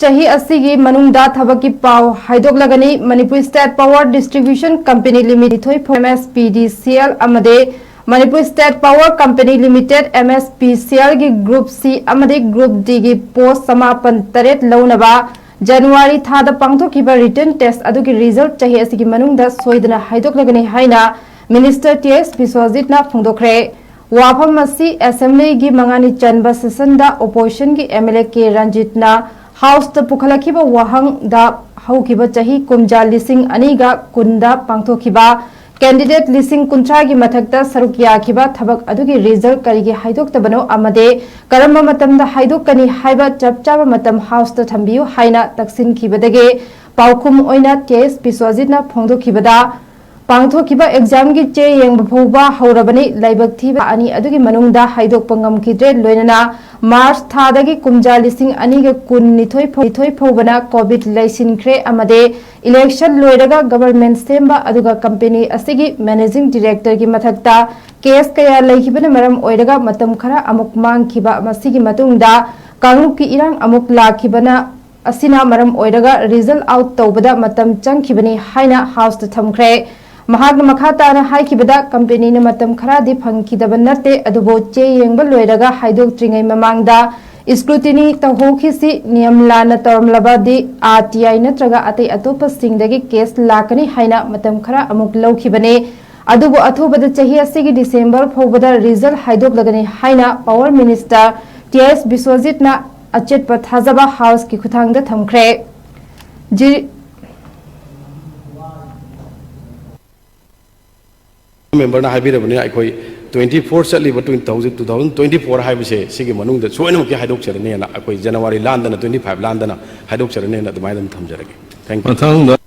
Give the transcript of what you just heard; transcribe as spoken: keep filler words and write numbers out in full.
ꯆꯍꯤ ꯑꯁꯤꯒꯤ ꯃꯅꯨꯡꯗ ꯊꯕꯛꯀꯤ ꯄꯥꯎ ꯍꯥꯏꯗꯣꯛꯂꯒꯅꯤ꯫ Manipur State Power Distribution Company Limited, ꯊꯣꯏꯐꯧ M S P D C L ꯑꯃꯗꯤ Manipur State Power Company Limited, M S P C L ꯒꯤ Group C ꯑꯃꯗꯤ Group D ꯒꯤ post ꯆꯃꯥꯄꯟ ꯇꯔꯦꯠ ꯂꯧꯅꯕ January ꯊꯥꯗ ꯄꯥꯡꯊꯣꯛꯈꯤꯕ written test ꯑꯗꯨꯒꯤ result ꯆꯍꯤ ꯑꯁꯤꯒꯤ ꯃꯅꯨꯡꯗ ꯁꯣꯏꯗꯅ ꯍꯥꯏꯗꯣꯛꯂꯒꯅꯤ ꯍꯥꯏꯅ Minister T S ꯕꯤꯁ꯭ꯋꯖꯤꯠꯅ ꯐꯣꯡꯗꯣꯛꯈ꯭ꯔꯦ꯫ ꯋꯥꯐꯝ ꯑꯁꯤ Assembly ꯒꯤ ꯃꯉꯥꯅꯤ ꯆꯟꯕ session ꯗ opposition ꯒꯤ M L A K ꯔꯟꯖꯤꯠꯅ House ꯇ ꯄꯨꯈꯠꯂꯛꯈꯤꯕ ꯋꯥꯍꯪꯗ ꯍꯧꯈꯤꯕ ꯆꯍꯤ ꯀꯨꯝꯖꯥ ꯂꯤꯁꯤꯡ ꯑꯅꯤꯒ ꯀꯨꯟꯗ ꯄꯥꯡꯊꯣꯛꯈꯤꯕ candidate ꯂꯤꯁꯤꯡ ꯀꯨꯟꯊ꯭ꯔꯥꯒꯤ ꯃꯊꯛꯇ ꯁꯔꯨꯛ ꯌꯥꯈꯤꯕ ꯊꯕꯛ ꯑꯗꯨꯒꯤ result ꯀꯔꯤꯒꯤ ꯍꯥꯏꯗꯣꯛꯇꯕꯅꯣ ꯑꯃꯗꯤ ꯀꯔꯝꯕ ꯃꯇꯝꯗ ꯍꯥꯏꯗꯣꯛꯀꯅꯤ ꯍꯥꯏꯕ ꯆꯞ ꯆꯥꯕ ꯃꯇꯝ House ꯇ ꯊꯝꯕꯤꯌꯨ ꯍꯥꯏꯅ ꯇꯛꯁꯤꯟꯈꯤꯕꯗꯒꯤ ꯄꯥꯎꯈꯨꯝ ꯑꯣꯏꯅ T S ꯕꯤꯁ꯭ꯋꯖꯤꯠꯅ ꯐꯣꯡꯗꯣꯛꯈꯤꯕꯗ, ꯄꯥꯡꯊꯣꯛꯈꯤꯕ exam ꯒꯤ ꯆꯦ ꯌꯦꯡꯕ ꯐꯥꯎꯕ ꯍꯧꯔꯕꯅꯤ꯫ ꯂꯥꯏꯕꯛ ꯊꯤꯕ ꯑꯅꯤ ꯑꯗꯨꯒꯤ ꯃꯅꯨꯡꯗ ꯍꯥꯏꯗꯣꯛꯄ ꯉꯝꯈꯤꯗ꯭ꯔꯦ꯫ ꯂꯣꯏꯅꯅ March ꯊꯥꯗꯒꯤ ꯀꯨꯝꯖꯥ ꯂꯤꯁꯤꯡ ꯑꯅꯤꯒ ꯀꯨꯟꯅꯤꯊꯣꯏ ꯐꯥꯎ-, ꯅꯤꯊꯣꯏ ꯐꯥꯎꯕꯅ COVID ꯂꯩꯁꯤꯟꯈ꯭ꯔꯦ ꯑꯃꯗꯤ election ꯂꯣꯏꯔꯒ government ꯁꯦꯝꯕ ꯑꯗꯨꯒ company ꯑꯁꯤꯒꯤ managing director ꯒꯤ ꯃꯊꯛꯇ case ꯀꯌꯥ ꯂꯩꯈꯤꯕꯅ ꯃꯔꯝ ꯑꯣꯏꯔꯒ ꯃꯇꯝ ꯈꯔ ꯑꯃꯨꯛ ꯃꯥꯡꯈꯤꯕ꯫ ꯃꯁꯤꯒꯤ ꯃꯇꯨꯡꯗ ꯀꯥꯡꯂꯨꯞꯀꯤ ꯏꯔꯥꯡ ꯑꯃꯨꯛ ꯂꯥꯛꯈꯤꯕꯅ ꯑꯁꯤꯅ ꯃꯔꯝ ꯑꯣꯏꯔꯒ result out ꯇꯧꯕꯗ ꯃꯇꯝ ꯆꯪꯈꯤꯕꯅꯤ ꯍꯥꯏꯅ House ꯇ ꯊꯝꯈ꯭ꯔꯦ꯫ ꯃꯍꯥꯛꯅ ꯃꯈꯥ ꯇꯥꯅ ꯍꯥꯏꯈꯤꯕꯗ, company ꯅ ꯃꯇꯝ ꯈꯔꯗꯤ ꯐꯪꯈꯤꯗꯕ ꯅꯠꯇꯦ, ꯑꯗꯨꯕꯨ ꯆꯦ ꯌꯦꯡꯕ ꯂꯣꯏꯔꯒ ꯍꯥꯏꯗꯣꯛꯇ꯭ꯔꯤꯉꯩ ꯃꯃꯥꯡꯗ scrutiny ꯇꯧꯍꯧꯈꯤꯁꯤ꯫ ꯅꯤꯌꯝ ꯂꯥꯟꯅ ꯇꯧꯔꯝꯂꯕꯗꯤ R T I ꯅꯠꯇ꯭ꯔꯒ ꯑꯇꯩ ꯑꯇꯣꯞꯄꯁꯤꯡꯗꯒꯤ case ꯂꯥꯛꯀꯅꯤ ꯍꯥꯏꯅ ꯃꯇꯝ ꯈꯔ ꯑꯃꯨꯛ ꯂꯧꯈꯤꯕꯅꯤ꯫ ꯑꯗꯨꯕꯨ ꯑꯊꯨꯕꯗ ꯆꯍꯤ ꯑꯁꯤꯒꯤ December ꯐꯥꯎꯕꯗ result ꯍꯥꯏꯗꯣꯛꯂꯒꯅꯤ ꯍꯥꯏꯅ Power Minister T S ꯕꯤꯁ꯭ꯋꯖꯤꯠꯅ ꯑꯆꯦꯠꯄ ꯊꯥꯖꯕ House ꯀꯤ ꯈꯨꯠꯊꯥꯡꯗ ꯊꯝꯈ꯭ꯔꯦ꯫ ꯖꯤ-, Member ꯅ ꯍꯥꯏꯕꯤꯔꯕꯅꯤꯅ ꯑꯩꯈꯣꯏ twenty four ꯆꯠꯂꯤꯕ twenty, ꯍꯧꯖꯤꯛ two thousand twenty four ꯍꯥꯏꯕꯁꯦ ꯁꯤꯒꯤ ꯃꯅꯨꯡꯗ ꯁꯣꯏꯅꯃꯛꯀꯤ ꯍꯥꯏꯗꯣꯛꯆꯔꯅꯤꯅ ꯑꯩꯈꯣꯏ January ꯂꯥꯟꯗꯅ twenty five ꯂꯥꯟꯗꯅ ꯍꯥꯏꯗꯣꯛꯆꯔꯅꯤꯅ ꯑꯗꯨꯃꯥꯏꯅ ꯑꯗꯨꯝ ꯊꯝꯖꯔꯒꯦ꯫ Thank you꯫ ꯃꯊꯪꯗ